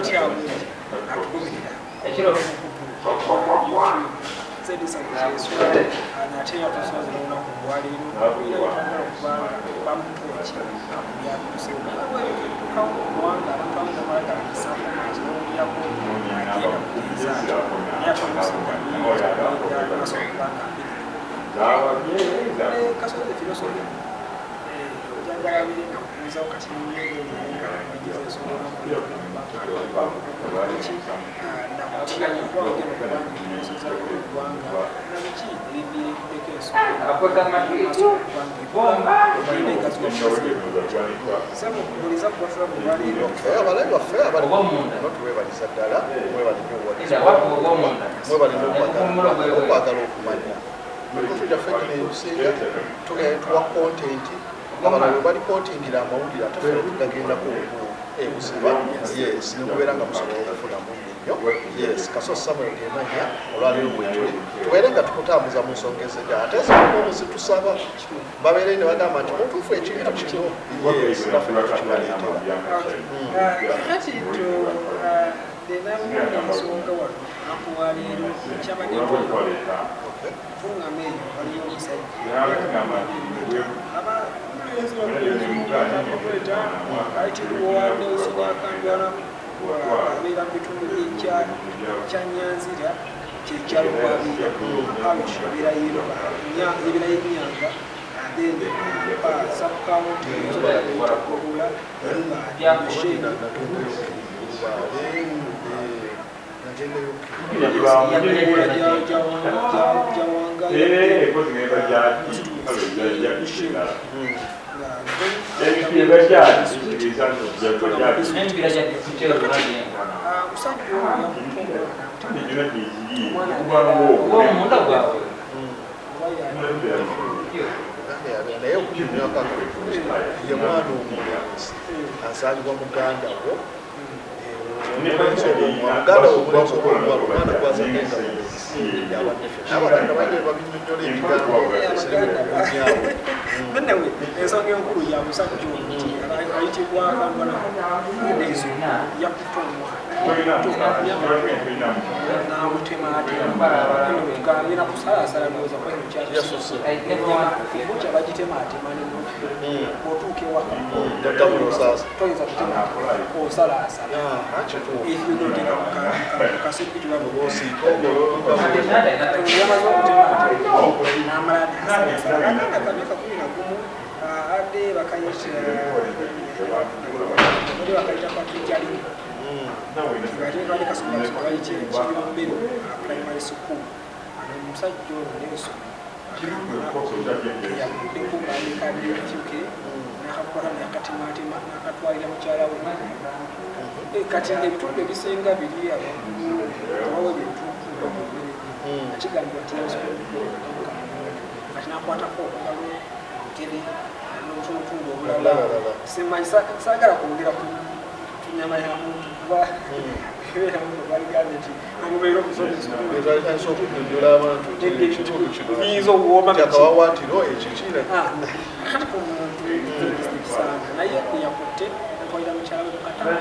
Otya atugoberera YouTube, zedisakyeswa nate yatusoze olunaku olwaleero era twagala okubanga bamutoki byatuusewo ebituukawo mu ggwanga. Abantu abamu bamalagala misango maaso nowulirako agenda kugenza atyo, naye ate oluusi nga biyinza okuba nga mbiri. Kasozi Philosophy, njagala biri nga kubuuzawo kati naye nga wagiza ensonga ki nakutya ogenda okuba nga ebibuuzoza eggwanga nabiki ebiviiriddeko ensonga buliza kubatula mu lwaleero. Abalabi baffe abali tuwebaliza ddala, mwebale nnyo obuwagizi, mwebale n'okwagala okumanya. Emikutu gyaffe gino ebisinga tugenda tuwa content, abalala we bareportingira amawulire, ate ffe tugagendako ebuziba. Yes, nekubeera nga musobola okufunamu nnyo. Yes, Kaso Samuel gemanya. Olwaleero bwetuli tubeere nga tukutambuza mu nsonga ez'enjawulo, ate ezimu muzitusaba babeere ne bagamba nti mutuufu ekintu kino. Yes, naffe netukibaleetera. Kati ninamu ensonga wano olunaku lwaleero kyabadde ntungamo eyo, waliyo omusajja ayitibwa Nelson Akandwanaho, abeera mu bitundu Kyanyanzira, kyekyalo kwabeera parish ebeera yenyanga, then subcounty eyita Gobula Bushenyi. Nagendayo. Gobula Jawanga. Musajja oyo yakutumwa omwana. Naye okunyumyako ye mwana omulenzi azaalibwa muganda wo, muganda wo omulenzi oba omuwala, omwana gwazadde nga mulenzi yabadde ffe. Naye abaganda balina babinyonyola ebigambo sirimukunyawo. Anyway, ensonga enkulu ya musajja ono nti ayitibwa Kandwanaho Nelson, yakutta omwana n'amutematema, tugambye nakusalaasala, ndowooza kweno Yasuse. bukya bagitematema otuuka ewaka. Doddamu n'osaasa. Toyinza kutematema, osalaasala. Kituufu. Ekyonoteeka kasepiki. Osiika ogolo. Yamaze okutematema n'amala nasalasala akaana ka myaka 11, adde bakayita Patrick, ate kali kasomero bayita Kiyombero Primary School. Ano omusajja ono Nelson yaguddeko ngaalekadde nakakwata nakatematema nakatwalira mukyala we. Kati ebitundu ebisinga biri awaggulu obawo ebintu kigambibwa nti kati nakwatako olugalo, olugere n'obutundutundu obulala. Simanyi, saagala kwongera ku nyama ya muntu kuba ebeera muntu baligambye nti omubeera omusomesa. Etandisa okunyonyola abantu nti ekitundu kino biyinza okuwooma. Akawawaatiro ekikira. Kati ku muntu kisaana, naye yakutte natwalira mukyala we mukatamu,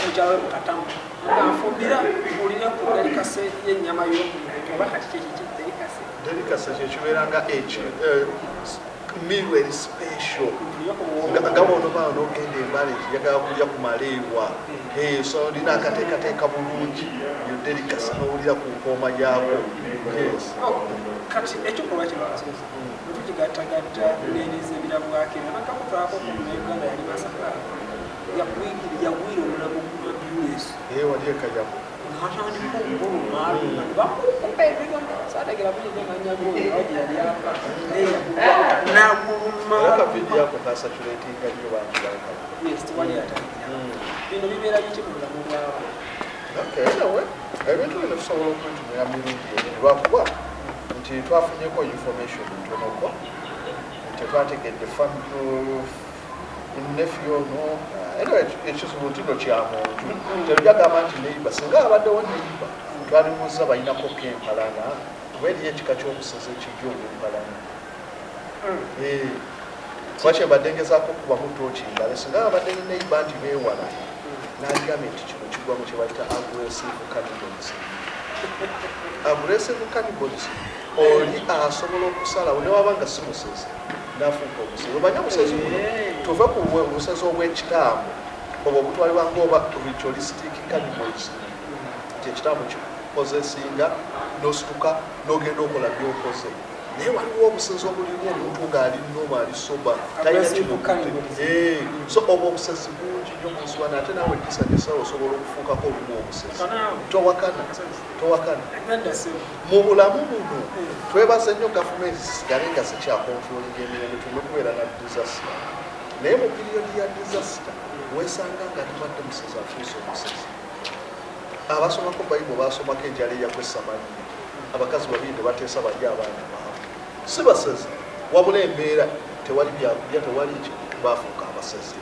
mukyala we mukatamu nga nfumbira mpulire ku delicacy y'ennyama y'omuntu, oba kati kyekiki delicacy? Delicacy kyekibeera nga meal eri special, nga bwonobaa nogenda embale nti njagala kulya ku maleewa. So lina akateekateeka bulungi, yo delicacy, nowulira ku mpooma yaako. Yes. Oh, kati ekikolwa kino Kasozi bwetukigattagatta n'ebiza ebirabwako nabakakutwako ku Uganda yali Masaka, yagwira omulambo gwa ambulance. Wali ekayamu. Natandika okuguluma, bamukuba ebigambo sategera bulungi amanya goyo awo gye yali ava, naye naguluma. Era kavidiyo ako kasatulatinga nnyo, bangi bakala. Yes, tewali atandikira. Bino bibeera biki mu bulamu bw'abantu? Okay, anyway, ebintu bino tusobola okwetumira mirundi ebiri, lwakuba nti twafunyeko information ntonoko, nti tetwategedde nephew ono. Anyway, ekizibu nti no kya muntu terujagamba nti neighbor, singa abaddewo neighbor twalimuuza balinako kempalana, kuba eriyo ekika ky'obusazi ekijja olw'empalana. Eh, Lwaki mbadde ngezaako okukubamu tooki ndala? Singa babadde ne neighbor nti beewala, n'agambye nti kino kigwa mu kye bayita aggressive cannibalism. Aggressive cannibalism, oli asobola okusalawo newaba nga si musezi n'afuuka omusezi. Omanye obusezi buno, tuve ku busezi obw'ekitambo obwo obutwalibwa ngaoba ritualistic cannibalism, nti ekitambo kikozesinga n'osituka n'ogenda okola byokoze. Naye waliwo obusezi obulimu omuntu ng'ali normal, ali sober, talina Aggressive kimukutte. cannibalism. So obwo obusezi bungi nnyo munsiwana, ate naawe disanyusa osobola okufuukako olumu omusezi. Towakana, towakana. Mu bulamu buno twebaze nnyo gavumenti zisigale nga zikyacontrollinga emirembe, tuleme kubeera na disaster. Naye mu period ya disaster wesanga nga tubadde musezi afuuse omusezi. Abasomako Bayibuli basomako enjala eyagwa Samaliya, abakazi babiri ne bateesa bali abaana baabwe. Si basezi, wabula embeera, tewali byakulya, tewali ki, bafuuka abasezi.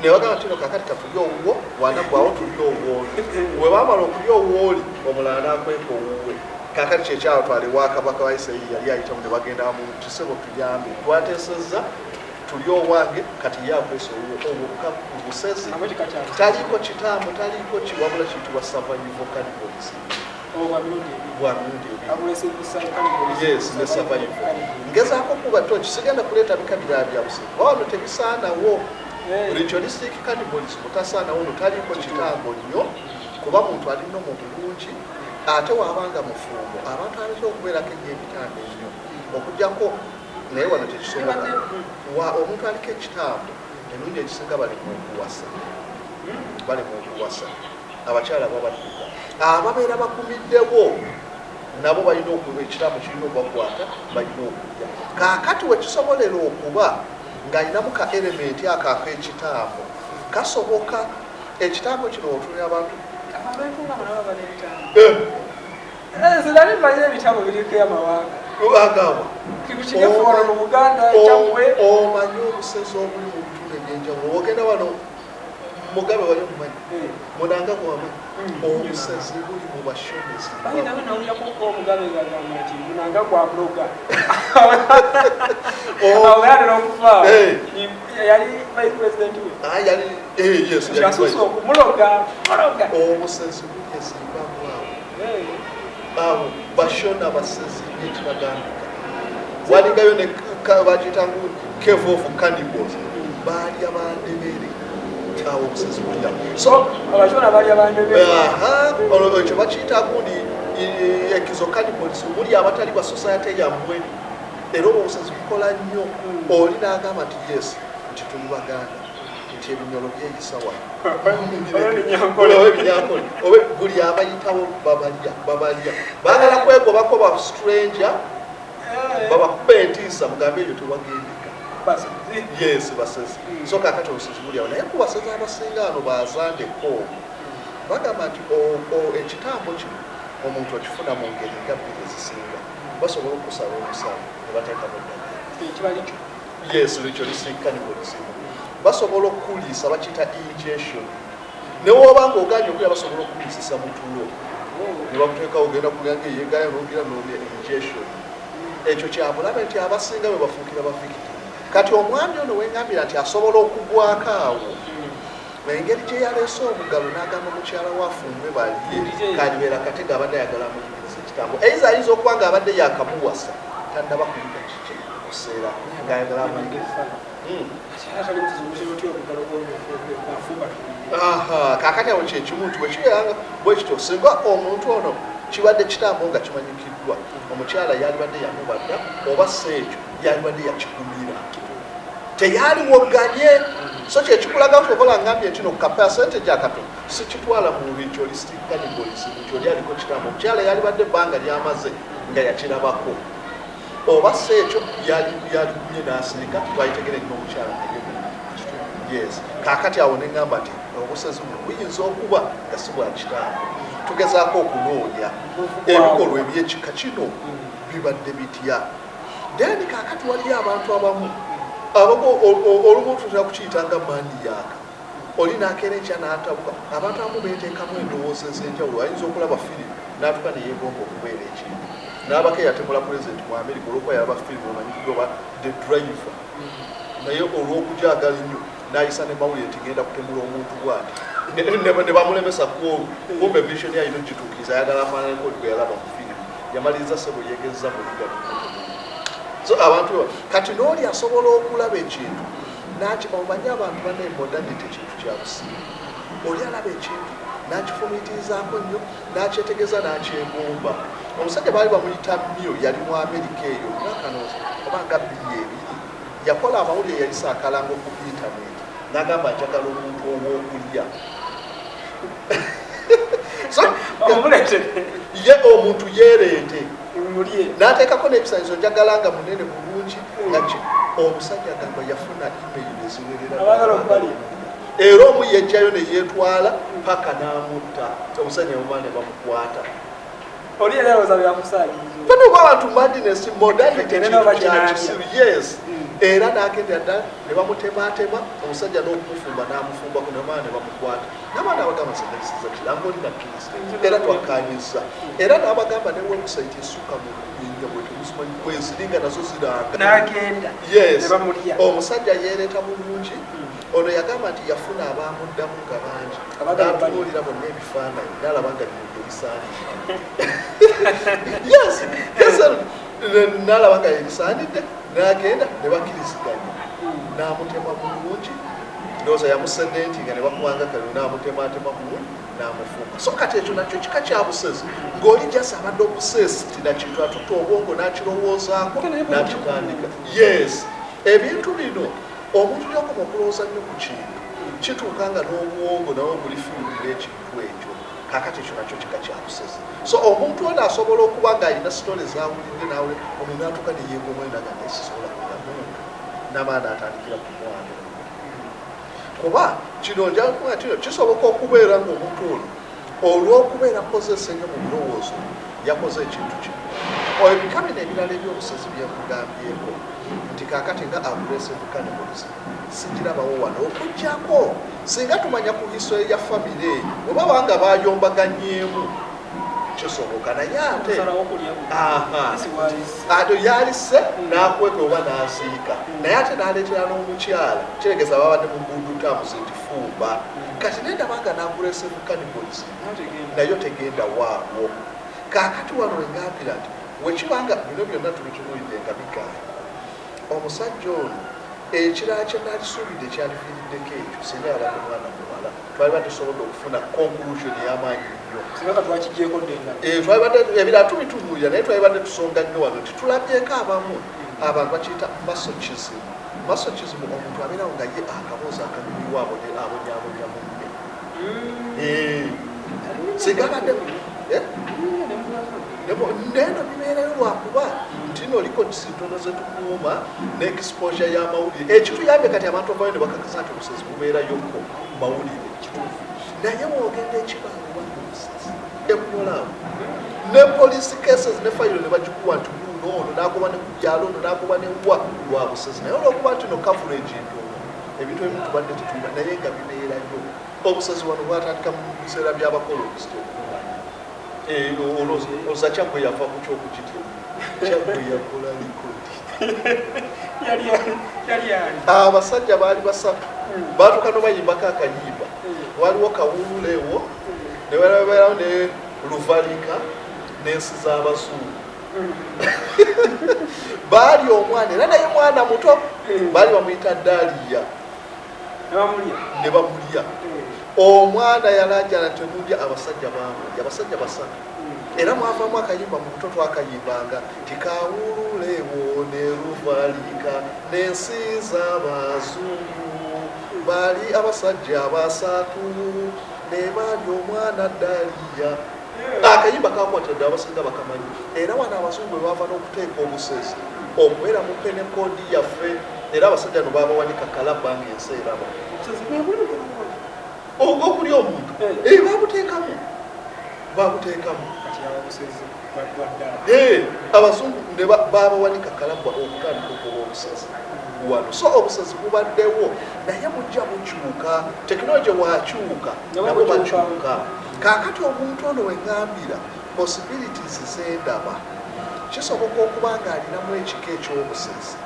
Ne bagamba nti no kakati katulye owuwo, wanagwawo tulye owwooli. We bamala okulya owwooli, omulala n'akweka owuwe. Kakati kyekyatwala ewa kabaka wa Isirayiri, yali ayitamu, ne bagenda mu kisebo, "Tuyambe, twateesezza tulye owange, kati ye akwesa owuwo." Obwo busezi, taliiko kitambo, taliiko ki, wabula kiyitibwa survival cannibalism. Bwa mirundi ebiri, yes, ne survival. Ngezaako kuba toki, sigenda kuleeta bika birala bya busezi wano, tebisaanawo. Ritualistic cannibalism tasaanawo, no taliiko kitambo nnyo, kuba muntu alina mu bulungi, ate waabanga mufumbo. Abantu abatera okubeerako ennyo ebitambo ennyo okugjako, naye wano tekisoboka. Wa omuntu aliko ekitambo, emirundi egisinga bali mu kuwasa, bali mu kuwasa abakyala babadduka, ababeera bagumiddewo nabo balina okuba ekitambo kirina okubakwata, balina okulya. Kaakati wekisobolera okuba ng'alinamu ka element ako ak'ekitambo, kasoboka ekitambo kino otunira abantu. Sinali mmanyi ebitabo biriko amawanga. Agamba Kikukigefuwano mu Buganda ekyammwe. Omanyi obusezi obuli mu bitundu ebyenjawulo, ogenda wano Mugabe wali omumanyi, munanga gwamanyi, obusezi buli mu bashomezi. Bangi nawe nawulirako Omugabe ng'agamba nti munanga gwa muloga. Awo yatera okufa. Yali vice president we. Ah, yali yes, yali. Yasusa okumuloga muloga. Obusezi buli e Zimbabwe awo. Awo bashona basezi ekibagambika. Walingayo ne bagiyita ngu cave of cannibals, baalya bandebere. Awo obusezi bulya. So abashona balya bandebere. Aha, olwo ekyo bakiyita gundi ekizo cannibals, muli abatali ba society yammwe. Era obwo obusezi bukola nnyo. Oli n'agamba nti yes, nti tuli Baganda, nti ebinyolo byeyisa wano. Ebinyankole. Oba ebinyankole, oba buli abayitawo babalya, babalya. Baagala kwegobako ba stranger, babakuba entiisa, mugambe eyo tewagendeka. Yes, basezi. So kakati obusezi buli awo, naye ku basezi abasinga ano bazandeko bagamba nti ekitambo kino omuntu okifuna mu ngeri nga bbiri ezisinga. Basobola okusala omusala ne bateekamu eddagala. Ekibali kyo. Yes, ritualistic cannibalism. Basobola okukuliisa, bakiyita ingestion. Newoba nga oganye okulya, basobola okukuliisisa mu tulo ne bakuteekawo, ogenda kulya nga eyegayo nogira nolya, ingestion. Ekyo kyabulabe nti abasinga bwe bafuukira ba victim. Kati omwami ono wengambira nti asobola okugwako awo, engeri gye yaleese obugalo n'agamba mukyala wafumbe balye, kalibeera katega abadde ayagala amuyigiriza ekitambo. Eiza ayinza okuba nga abadde yakamuwasa, tannaba kuyiga kiki kuseera, ng'ayagala amuyigiriza. Aha, kakati awo kyekimu nti bwekibeeranga bwekityo, singa omuntu ono kibadde kitambo nga kimanyikiddwa, omukyala yalibadde yamubadda, oba si ekyo yalibadde yakigumira, teyaliwoganye. So kyekikulaga nti okola ngambye nti no ka percentage akatono sikitwala mu ritualistic cannibalism nti oli aliko kitambo. Omukyala yalibadde ebbanga lyamaze nga yakirabako, oba si ekyo yaligumye n'asirika, twayitegere nina omukyala naye. Yes, kakati awo neŋŋamba nti obusezi buno buyinza okuba nga si bwa kitambo. Tugezaako okunoonya ebikolwa ebyekika kino bibadde bitya. Then kakati waliyo abantu abamu abamu olumu tutera kukiyita nga maniac. Oli nakeera enkya n'atabuka. Abantu abamu beteekamu endowooza ez'enjawulo. Ayinza okulaba firimu n'atuka neyeegomba okubeera ekintu. N'abako eyatemula president mu America olwokuba yalaba firimu omanyikiddwa oba The Driver, naye olw'okujagala ennyo n'ayisa ne mawulire nti ngenda kutemula omuntu bwati, ne bamulemesa kwolwo. Kumbe vision alina ogituukiriza, ayagala afaananeko oli gwe yalaba mu firimu. Yamaliriza sebo yegezza muliga. So abantu kati n'oli asobola okulaba ekintu naki, omanyi abantu bane modernity kintu kya busiru. Oli alaba ekintu n'akifumiitirizaako nnyo, n'akyetegeeza, n'akyegomba. Omusajja baali bamuyita Mio, yali mu Amerika eyo myaka oba nga 2020. Yakola amawulire, yayisa akalango ku internet n'agamba, "Njagala omuntu ow'okulya." So ye omuntu yeereete n'ateekako n'ebisanyizo, "Njagala nga munene bulungi." Nga omusajja agamba yafuna email eziwerera, era omu yejjayo ne yeetwala paka n'amutta. Omusajja muma ne bamukwata. Bano abantu madness, modernity kintu kya kisiru. Yes, era n'agendera ddala ne bamutematema omusajja n'okumufumba n'amufumbako, namala ne bamukwata. N'abaana abagamba senalisiza kirango oli nakkiriza, era twakkanyiza, era n'abagamba ne website esukka mu 4,000 bwetemuzimanyi kweziri nga nazo ziranga. Yes, omusajja yeereeta bulungi. Ono yagamba nti yafuna abamuddamu nga bangi, n'atunuulira bonna ebifaananyi n'alaba nga bino byebisaanidde. Yes, n'alaba nga yebisaanidde, n'agenda ne bakkiriziganya, n'amutema bulungi. Ndowooza yamusedenti nga ne bakuwanga kale, n'amutematema bulungi n'amufumba. So kati ekyo nakyo kika kya busezi, ng'oli just abadde obsessed nakintu, atutta obwongo n'akirowoozaako n'akitandika. Yes, ebintu bino omuntu gyokoma okulowooza nnyo ku kintu, kituuka nga n'obwongo nawe buli filled n'ekintu ekyo. Kakati ekyo nakyo kika kya busezi. So omuntu ono asobola okuba ng'alina story zawulidde nawe, ono n'atuuka neyeegomwenaga, naye sisobola kulya muntu, n'amaana atandikira ku mwana ono. Kuba kino njakuba kino kisoboka okubeera ng'omuntu ono olw'okubeera possessed ennyo mu birowoozo yakoze ekintu kino. Ebika bino ebirala ebyobusezi byenkugambyeko nti kakati nga aggressive cannibalism sigirabawo wano, okugjako singa tumanya ku history ya family eyo, bwe baba nga bayombaganyeemu kisoboka. Naye ate ate yalise n'akweka oba n'aziika, naye ate n'aleetera n'omukyala, kiregeza babadde mu good terms nti fumba. Kati nendaba nga n'aggressive cannibalism nayo tegenda waawo. Kaakati wano wengambira nti wekibanga bino byonna tubitunuulidde nga bigaanye omusajja ono, ekirala kye naalisuubidde kyalifiiriddeko ekyo, singa yabadde mwana muwala twaliba tusobodde okufuna conclusion ey'amaanyi nnyo. Twalibadde ebirala tubitunuulira, naye twalibadde tusonga nnyo wano nti tulabyeko abamu abantu bakiyita masochism. Masochism, omuntu abeerawo nga ye akaboozi akanyumiwa abonyabonya munne. Singa abadde neno bibeerayo lwakuba nti no records ntono zetukuuma ne exposure y'amawulire. Ekituyambye kati abantu ovayo ne bakakasa nti obusezi bubeerayokko mawulire kituufu, naye wogenda ekibanguba obusezi ebunyolaawo ne police cases ne fayiro ne bagikuwa nti guno ono nagoba ne kubyalo ono nagoba newa lwa busezi, naye olwokuba nti no coverage ntono, ebintu ebimu tubadde tetulina, naye nga bibeerayo. Obusezi wano bwatandika mu biseera by'abakolonisti okumanya olowooza Kyaggwe yava ku kyokugitya, Kyaggwe yakola likodi. Abasajja baali basatu, batuuka nobayimbako akayimba. Waliwo Kawululeewo, nebabeerawo ne Luvalika n'ensi z'abazungu. Baali omwana, era naye mwana muto, baali bamuyita Daliya. Ne bamulya omwana. Yalajana temulya, abasajja bamulya, abasajja basatu. Era mwavamu akayimba mu buto twakayimbanga tikawululewo ne Luvalika n'ensi z'abazungu, baali abasajja basatu ne bali omwana Daliya. Akayimba kakwatadde, abasinga bakamanyi. Era wano abazungu bwe bava n'okuteeka obusezi okubeera mu penal code yaffe, era abasajja no babawanika kalabba ngaensi eraba ogwokuli omuntu. Babuteekamu, babuteekamu. Abazungu ne babawanika kalabba okutandika okuba obusezi wano. So obusezi bubaddewo, naye bujja bukyuka, tekinologi wakyuka nabo bakyuka. Kaakati omuntu ono weŋŋambira possibilities zendaba Kisoboka okuba ng'alinamu ekika eky'obusezi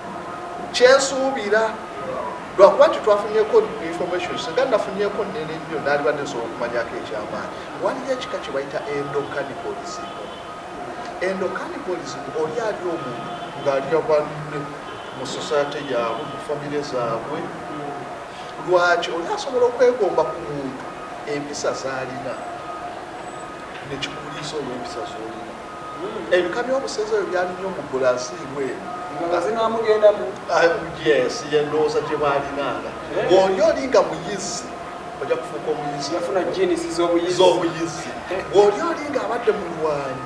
kyensuubira, lwakuba nti twafunyeko information. Singa nafunyeko nene nnyo, naalibadde nsobola okumanyako ekyamaanyi. Waliyo ekika kye bayita endocannibalism. Endocannibalism, oli ali omuntu ng'alya banne mu society yaabwe, mu famire zaabwe. Lwaki? Oli asobola okwegomba ku muntu empisa z'alina, nekikuliisa olw'empisa z'olina. Ebika by'obusezi ebyo byali nnyo mu Brazil eno. Nga zinamugendamu. Ah, yes, yendowooza gye baalinanga. Bw'oli oli nga muyizi, ojja kufuuka omuyizi. Yafuna genes z'obuyizi. Z'obuyizi. Bw'oli oli nga abadde mulwanyi,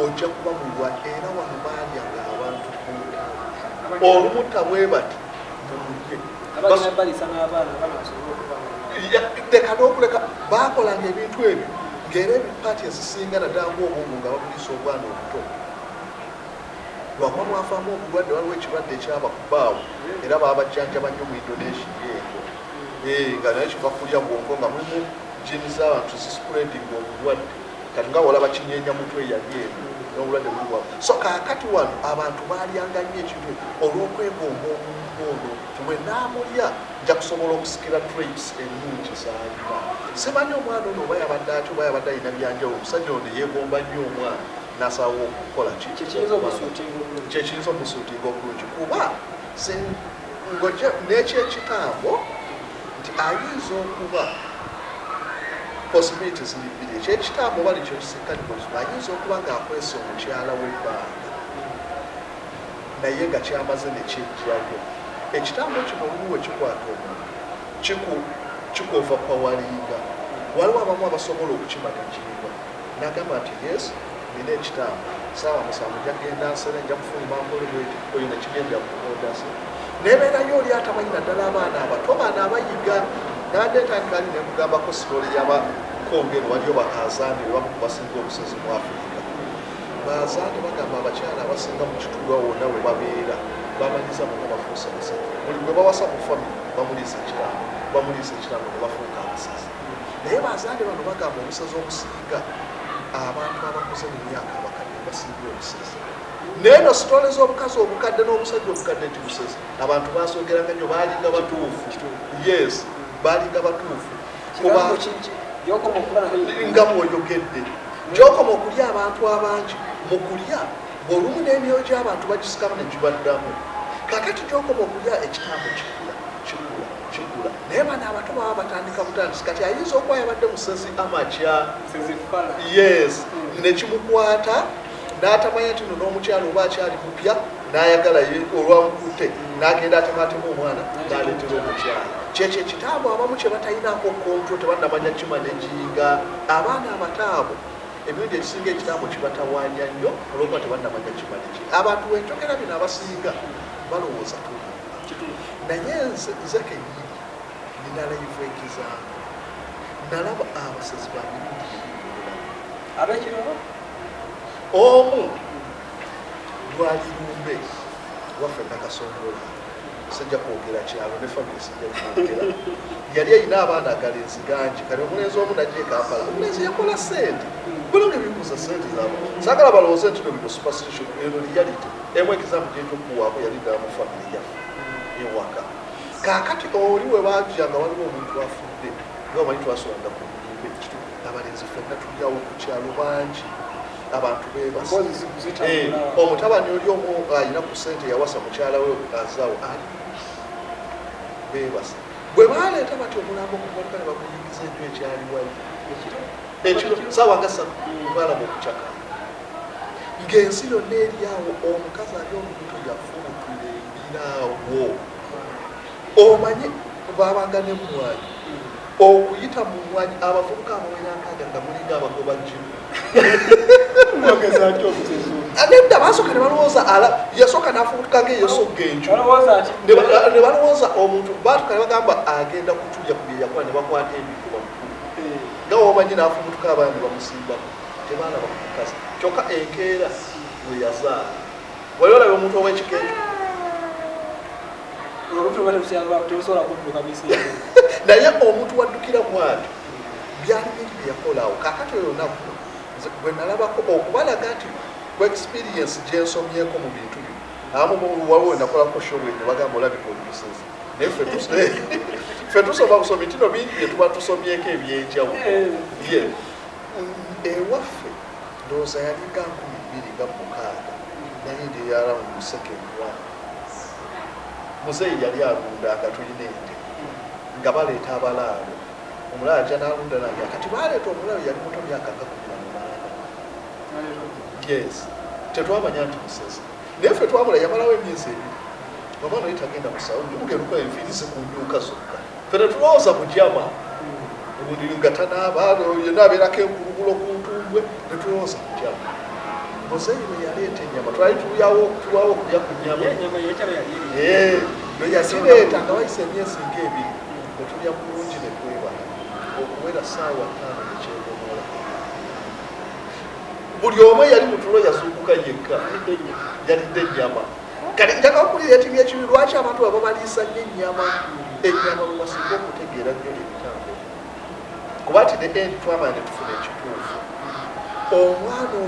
ojja kuba mulwanyi. Era wano baalyanga abantu ku olumutta bwe bati mumulye. Abagenda balisa n'abaana, abaana basobole okuba Leka n'okuleka, baakolanga ebintu ebyo ng'era ebipaati ezisinga, naddala ngaobwongo nga babuliisa obwana obuto, lwakuba mwavaamu obulwadde. Waliwo ekirwadde ekyabakubaawo era babajjanjaba nnyo mu Indonesia eyo. Nga naye kiva kulya bwongo, nga mulimu gene z'abantu zispreading obulwadde. Kati nga walaba kinyeenya mutwe eyali eno n'obulwadde buli wamu. So kaakati wano abantu baalyanga nnyo ekintu olw'okwegomba omuntu ono, ti bwe naamulya nja kusobola okusikira traits ennungi z'alina. Simanyi omwana ono oba yabadde atya, oba yabadde alina byanjawulo. Omusajja ono yeegomba nnyo omwana n'asalawo okukola ki? Kyekiyinza omusuutinga obulungi. Kyekiyinza omusuutinga obulungi, kuba ng'ojja n'ekyekitambo nti ayinza okuba, possibility ziri bbiri. Ekyekitambo oba likyo cannibalism, ayinza okuba ng'akwesa omukyala w'ebbanga naye nga kyamaze nekyejjayo. Ekitambo kino olumu we kikwata omuntu kikuoverpowalinga. Waliwo abamu abasobola okukimanaginga, nagamba nti, "Yes, nina ekitambo, saawa 7 nja kugenda nsere, nja kufuluma nkole bweti." Oyo nekigendera ku orders. Nebeerayo oli atamanyi, naddala abaana abato, baana abayiga. Nabadde ntandika ali nemugambako story y'Abakongero. Waliyo bakazaani bebamu ku basinga obusozi mu Afirika. Bazaani bagamba abakyala abasinga mu kitundu awo wonna we babeera bamanyiza bonna bafuuse basezi. Buli gwe bawasa mu family bamuliisa ekitambo, bamuliisa ekitambo ne bafuuka abasezi. Naye bazaani bano bagamba obusozi obusinga abantu abakuze mu myaka, abakadde, basinga obusezi. Naye no story z'obukazi obukadde n'obusajja obukadde nti busezi, abantu basogeranga nnyo, baalinga batuufu. Yes, baalinga batuufu. Kigambo gyokoma okuba nakyo. Nga bw'oyogedde, gyokoma okulya abantu abangi mu kulya, bw'olumu n'emyoyo gy'abantu bagisikamu ne gibaddamu. Kakati gyokoma okulya, ekitambo kikula, kikula, kikula, naye bano abato baba batandika butandisi. Kati ayinza okuba yabadde musezi amakya. Sezifala. Yes, nekimukwata n'atamanya nti no n'omukyalo oba akyali mupya, n'ayagala ye olwamukutte n'agenda atematema omwana n'aleetera omukyala. Kyekyo ekitambo abamu kye batayinaako control, tebannamanya kimanaginga. Abaana abato abo emirundi egisinga ekitambo kibatawaanya nnyo olwokuba tebannamanya kimanaginga. Abantu wenjogera bino abasinga balowooza tulimba, naye nze kennyini nina live example. Nalaba abasezi ba mirundi ebiri mu bulamu. Abekiro. Omu lwali lumbe waffe Nakasongola, sijja kwogera kyalo ne family, sijja kwogera. Yali alina abaana agalenzi gangi. Kati omulenzi omu najja e Kampala. Omulenzi yakola sente bulungi, bikuza sente zaabwe. Saagala balowooze nti no bino superstition, eno reality. Emu example gyenja okuwaako yali ddala mu family yaffe ewaka. Kaakati oli we bajja nga waliwo omuntu afudde, nga omanyi twasolanga ku lumbe, abalenzi ffenna tulyawo ku kyalo, bangi abantu beebasa. Emboozi zitambula. Omutabani oli omu alina ku sente, yawasa mukyala we azaawo, ali beebasa. Bwe baleeta bati omulambo ku motoka ne baguyingiza enju ekyali wali. Ekiro. Ekiro saawa nga 3 balaba okucaka ng'ensi yonna eri awo. Omukazi ali olubuto yafuutula embiraawo. Omanye babanga nemwanyi okuyita mu mwanyi, abavubuka abawera 60 nga mulinga abagoba jimu. Mwogeza atya omusezi? Nedda, basooka ne balowooza yasooka n'afubutuka ng'eyesogga enju. Balowooza ati Ne balowooza omuntu baatuka ne bagamba agenda kutulya ku bye yakola, ne bakwata ebintu bamukulu nga womanyi n'afubutuka, abaana ne bamusimbako, tebalaba ku mukazi. Kyokka enkeera we yazaala. Wali olaba omuntu ow'ekika ekyo? Olubuto luba terusobola kudduka misinde. Naye omuntu waddukira bwatyo, byali bingi bye yakolaawo. Kaakati oyo olunaku nze bwe nalabako okubalaga nti Ku experience gyensomyeko mu bintu bino, abamu waliwo nakolako show ne bagamba olabika oli musezi, naye ffe tusoma busomi tino bingi bye tuba tusomyeko ebyenjawulo. Ye ewaffe ndowooza yalinga 2006, nali ndi around second one. Muzeeyi yali alunda nga tulina ente, nga baleeta abalaalo, omulaalo ajja n'alunda nange. Kati baleeta omulaalo yali muto, myaka nga 18. Yes, tetwamanya nti musezi, naye ffe twamula yamalawo emyezi 2. Omwana oli tagenda musawo, mugenda okukola enviiri zikunyuka zokka, ffe tetulowooza mujama nga tanaaba, yenna abeerako enkulubulo ku ntumbwe, netulowooza mujama. Muzeeyi bwe yaleeta ennyama, twali tulyawo okulya ku nnyama, bwe yazireeta nga wayise emyezi nga 2, netulya bulungi ne twebala. Okuwera ssaawa 5 nekyegomola, buli omu yali mutulo yazuukuka yekka, yalidde ennyama. Kati njagala okuwulira ekibi ekibi, lwaki abantu baba baliisa nnyo ennyama? Ennyama bwe basinga okutegeera nnyo ebitambo, kuba nti the end twamala ne tufuna ekituufu. Omwana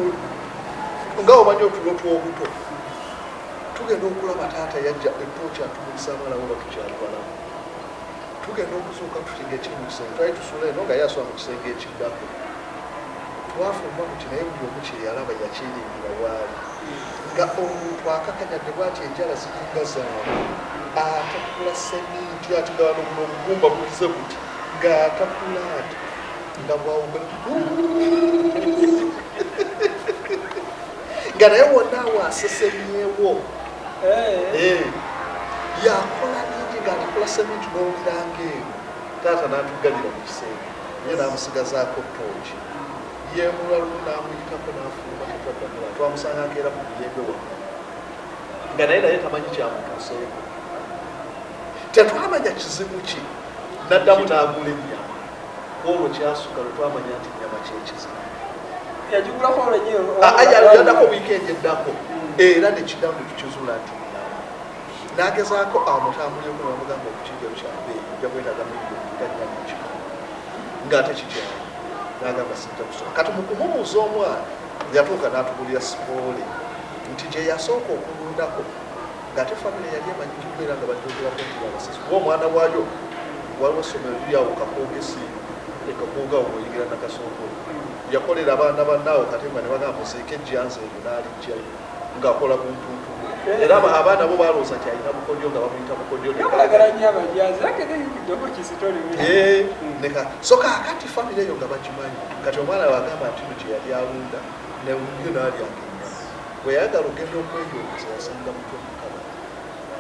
nga omanyi otulo tw'obuto, tugenda okulaba taata yajja etooki atumulisa abaana bo batukyali balamu. Tugenda okuzuuka tutinga ekiri mu kisenge, twali tusula eno nga ye asula mu kisenge ekiddako. Twafumba muti, naye buli omu kyeyalaba yakiringira waali, nga omuntu akakanyadde bwati, enjala ziringa zaabwe, atakula seminti ati, nga wano buno obugumba bulize buti, ng'atakula ati nga bwawugala, nga naye wonna awo asesemyewo. Yakola bingi ng'atakula seminti n'owuliranga eno. Taata n'atuggalira mu kisenge, ye n'amusigazaako tooki, yemulwa lumu n'amuyitako n'afuluma. Tetwaddamula, twamusanga nkeera ku muyembe waggulu, nga naye tamanyi kyamutuuseeko. Tetwamanya kizibu ki. Naddamu n'agula ennyama, olwo kyasuka lwe twamanya nti ennyama kyekizibu. Yagigulako olwenyewe? Yaddako wiikendi eddako, era nekiddamu netukizuula nti nyama. N'agezaako amutambulireko ne bamugamba okukijjayo kyabeeyi, ojja kwetaaga miliyoni nga 4 nekikumi, ng'ate kikyamu. N'agamba sijja kusobola. Kati mu kumubuuza, omwana yatuuka n'atubulira story nti gye yasooka okulundako, ng'ate famire yali emanyikiddwa era nga bagyogerako nti babasasi, kuba omwana waayo waliwo essomero liri awo Kakoogesi, ekakooga awo bw'oyingira Nakasongola, yakolera abaana bannaawo katemba ne bagamba muziike ejjanzi eryo, n'alijjayo ng'akola buntuntu, era abaana bo balowooza nti alina bukodyo, nga bamuyita bukodyo. Yakolagala nnyo abajazi akeneyikiddeko kisitole. So kaakati famire eyo nga bagimanyi. Kati omwana wagamba nti no gye yali alunda neyo n'alyanga ennyama, bwe yayagala ogenda okweyongeza yasanga mutwe mukabati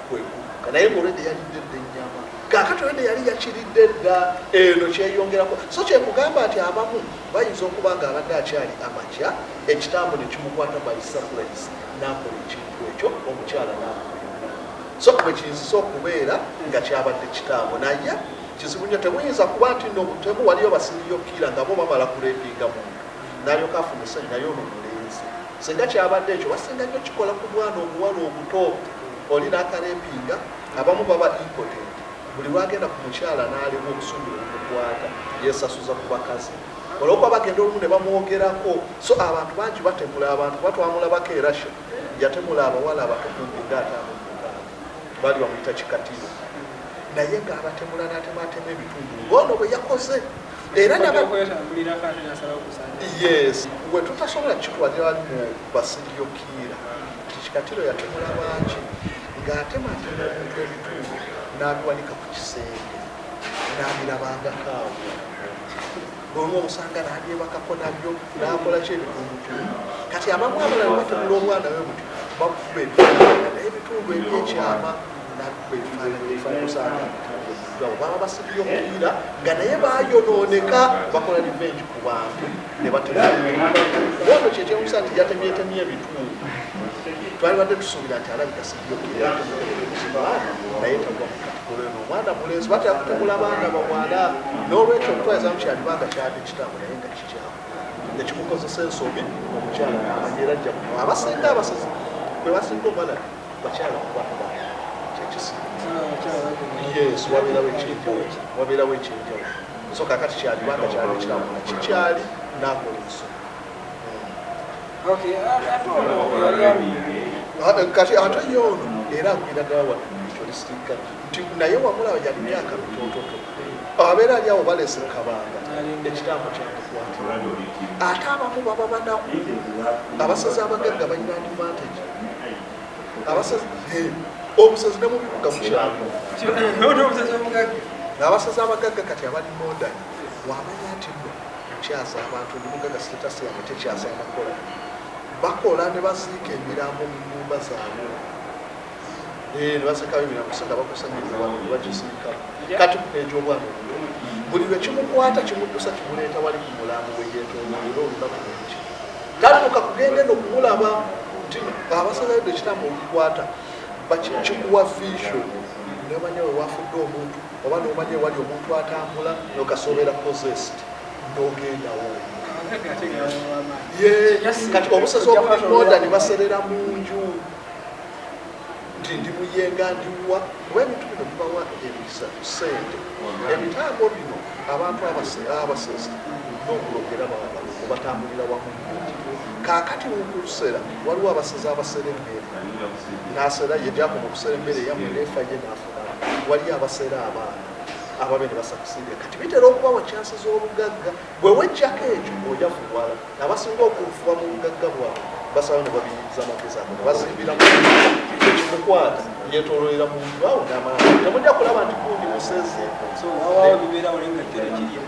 kwekuka, naye ng'olwedde yalidde dda ennyama. Kaakati olwedde yali yakiridde dda, eno kyeyongerako. So kyekugamba nti abamu bayinza okuba nga abadde akyali amatya, ekitambo ne kimukwata by surprise, n'akola ekintu ekyo, omukyala n'akola. So bwe kiyinzisa okubeera nga kyabadde kitambo, naye kizibu nnyo. Temuyinza kuba nti no butemu, waliyo ba serial killer nga bo bamala kurepinga muntu n'alyoka afuna essanyu. Naye ono mulenzi singa kyabadde ekyo, basinga nnyo kikola ku bwana obuwala obuto, oli n'akarepinga. Abamu baba impotent, buli lwagenda ku mukyala n'alema, obusungu bumukwata, yesasuza ku bakazi olwokuba bagenda olumu ne bamwogerako. So abantu bangi batemula abantu, kuba twamulabako erasha yatemula abawala abato kumpi nga 56, baali bamuyita Kikatiro, naye ng'abatemula n'atematema ebitundu ng'ono bwe yakoze era Okwetambulirako ate nasalawo kusanja. Yes, we tutasobola kukitwalira bali mu ba serial killer nti Kikatiro yatemula bangi ng'atematema omuntu ebitundu n'abiwanika ku kisenge n'abirabangako awo, olumu omusanga n'abyebakako nabyo n'akola ki ebitundutundu. Kati abamu abalala batemula omwana we buti, bakuba ebifaananyi, naye ebitundu ebyekyama nakuba ebifaananyi, ebifaananyi osanga abo baba ba serial killer nga naye bayonooneka, bakola revenge ku bantu ne batemula. Ono kyekyewusa nti yatemyetemye ebitundu, twalibadde tusuubira nti alabika serial killer yatemula, naye tagwa mu category eno. Omwana mulenzi batera kutemula baana bawala, n'olwekyo omutwalizamu kyalibanga kyadde kitambo, naye nga kikyamu nekimukozesa ensobi, omukyala n'amanya era ajja kuba abasinga abasezi bwe basinga omwana bakyala kuba kyekisinga. Yes, wabeerawo ekyenjawulo, wabeerawo ekyenjawulo. So kakati kyalibanga kyali kitambo nga kikyali n'akola ensobi. Ate ono yali Kati ate ye ono era agwira ddala wano ritualistic, nti naye wamulaba yali myaka mitototo, abeera ali awo baleese kabanga, ekitambo kyamukwatira. Ate abamu baba banaku. Abasazi abagagga balina advantage. Abasazi, obusazi ne mu bibuga mukyalo. Obusazi omugagga. Abasazi abagagga kati abali modern, wamanya nti nno nkyaza abantu, ndi mugagga, status yange tekyaza amakola, bakola ne baziika emirambo mu nyumba zaabwe. Ne baziikayo emirambo singa bakusanyiriza abantu ne bagisiikamu. Kati egy'obwana obuto buli lwe kimukwata kimuddusa, kimuleeta wali ku mulambo bwe yeetooloolera olunaku lweki, tatuuka kugenda eno kumulaba nti abasazayo ekitambo olukwata kikuwa vision, nomanya we wafudde omuntu oba nomanya ewali omuntu atambula, nokasobeera possessed, nogendawo. Abagagga ate nga bamaanyi. Ye, kati obusazi obuli modern baserera mu nju nti ndi muyenga, ndiwa, kuba ebintu bino bibawa emikisa, sente. Emitambo bino abantu abasezi n'okulogera babaluko batambulira wamu nnyo. Kaakati mukusera waliwo abasezi abasera emmere, nasera ye gyakoma okusera emmere yammwe nefa ye nafunamu. Waliyo abasera abaana ababe ne basakusiibye. Kati bitera okubawa chance z'obugagga. Bwe wejjako ekyo ojafuwala. Abasinga okufuba mu bugagga bwabwe basaba ne babiyinza amagezi ago ne bazimbira mu ekimukwata, yeetoololera mu nju awo n'amala, temujja kulaba nti gundi musezi. So wawawo bibeerawo naye nga kyo tekiri.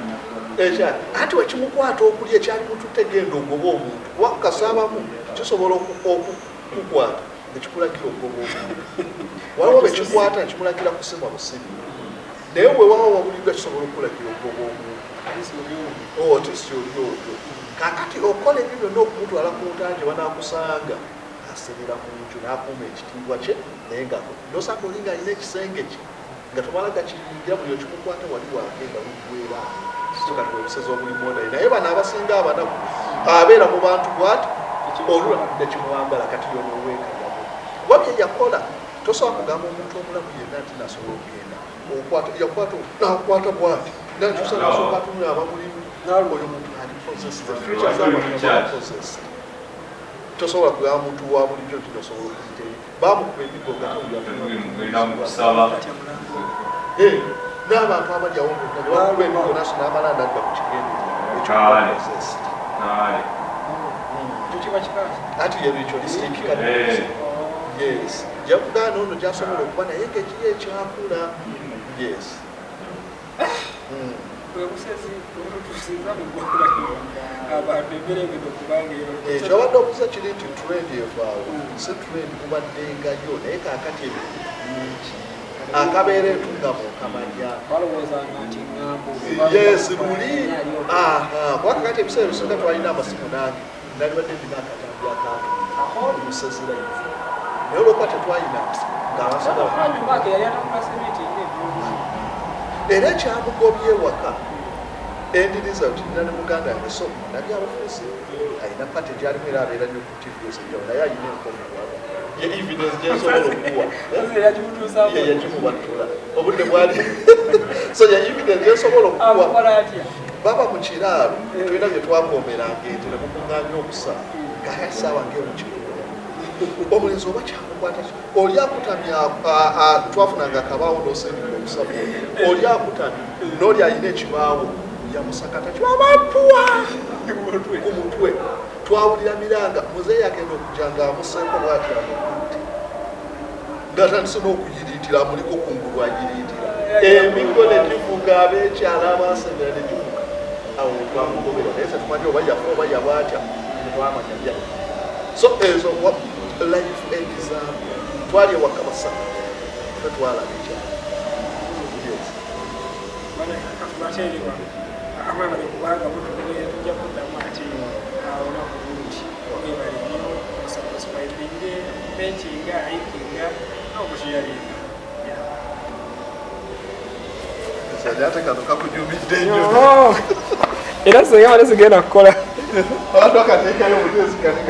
Ekya anti wekimukwata okulya ekyali mututte, genda ogoba omuntu, kuba kasaabamu kisobola okukukwata nekikulagira ogoba omuntu. Waliwo bekikwata nekimulagira kusima busibi, naye bwe waba wabuliddwa kisobola okukulagira ogoba omuntu. Otisi oli otyo. Kakati okola ebyo byonna okumutwala ku ntanje, banakusanga aserera mu nju n'akuuma ekitiibwa kye, naye nga nosanga oli ng'alina ekisenge kye nga tomala gakiyingira, buli okimukwata wali wagenda luggwera. So kati obusezi obuli modern, naye bano abasinga abanaku abeera mu bantu bwati olula nekimuwambala. Kati yono oweekayabo kuba bye yakola tosobola kugamba omuntu omulamu yenna nti nasobola okugenda okwata yakwata nakwata bwati nakyusa nasooka atunula abamulimu. Oyo muntu ali possessed, the future z'abantu aba possessed. Tosobola kugamba muntu wa bulijjo nti nosobola okuyita eri bamukuba emigo nga Kusaba. N'abantu abali awo bonna ne bamukuba emigo naso n'amala nadda ku kigendererwa ekyokuba possessed. Kale. Ekyo kiba kikazi. Anti ye ritualistic kati. Yes, jakugaana ono gyasobola okuba naye ngaekiri ekyakula, yes. Bwe busezi obututuusiza mu ggwanga lino, abantu embeera egenda okubanga Ekyo abadde obuuza kiri nti trend evaawo. Si trend, bubaddengayo, naye kaakati ebintu bingi akabeera entungamo okamanya. Balowoozanga nti ŋŋambo. Yes, luli aha, kuba kakati ebiseera ebisinga twalina amasimu. Nange nalibadde ndina akatambi akantu musezi live, naye olwokuba tetwalina ngaabasobola. Nyuma ake yali atambula sementi ngaebyobuzi. Era ekyamugobye ewaka, end result, nina ne muganda wange, so nabyabufuzi alina party gyalimu, era abeera nnyo ku TV ez'enjawulo, naye alina enkovu wano, ye evidence gyensobola okuwa. Yakimutuusaako. Ye yakimubattula obudde bwali, so ye evidence gyensobola okuwa. Amukola atya? Baba mu kiraalo, tulina bye twakomberanga ente ne mukuŋŋaanya obusa, ngaye essaawa ng'emu kiro omulenzi oba kyamukwata ki, oli akutamye, twafunanga akabaawo n'osindika obusabu, oli akutamye n'oli alina ekibaawo yamusakata kibabapuwa ku mutwe. Twawulira miranga, muzeeyi agenda okujja nga amuseeko bwati, amukutte ng'atandise n'okuyiriitira, amuliko kungulu ayiriitira, emigo ne givuga, ab'ekyalo abasemera ne givuga. Awo twamugobera, naye tetumanyi oba yafa oba yaba atya, tetwamanya bya. So ezo life example, twali ewaka basatu, fe twalaba ekyalo, yes. Katubateerewa amwebale kubanga mutugoberera, tujja kuddamu ate olunaku lungi. Mwebale nnyo, musubscribinge, commentinga, likinga n'okusharinga. Ate kano kakunyumidde nnyo. Era singa bale sigenda kukola. Abantu akateekayo obuteezi kane.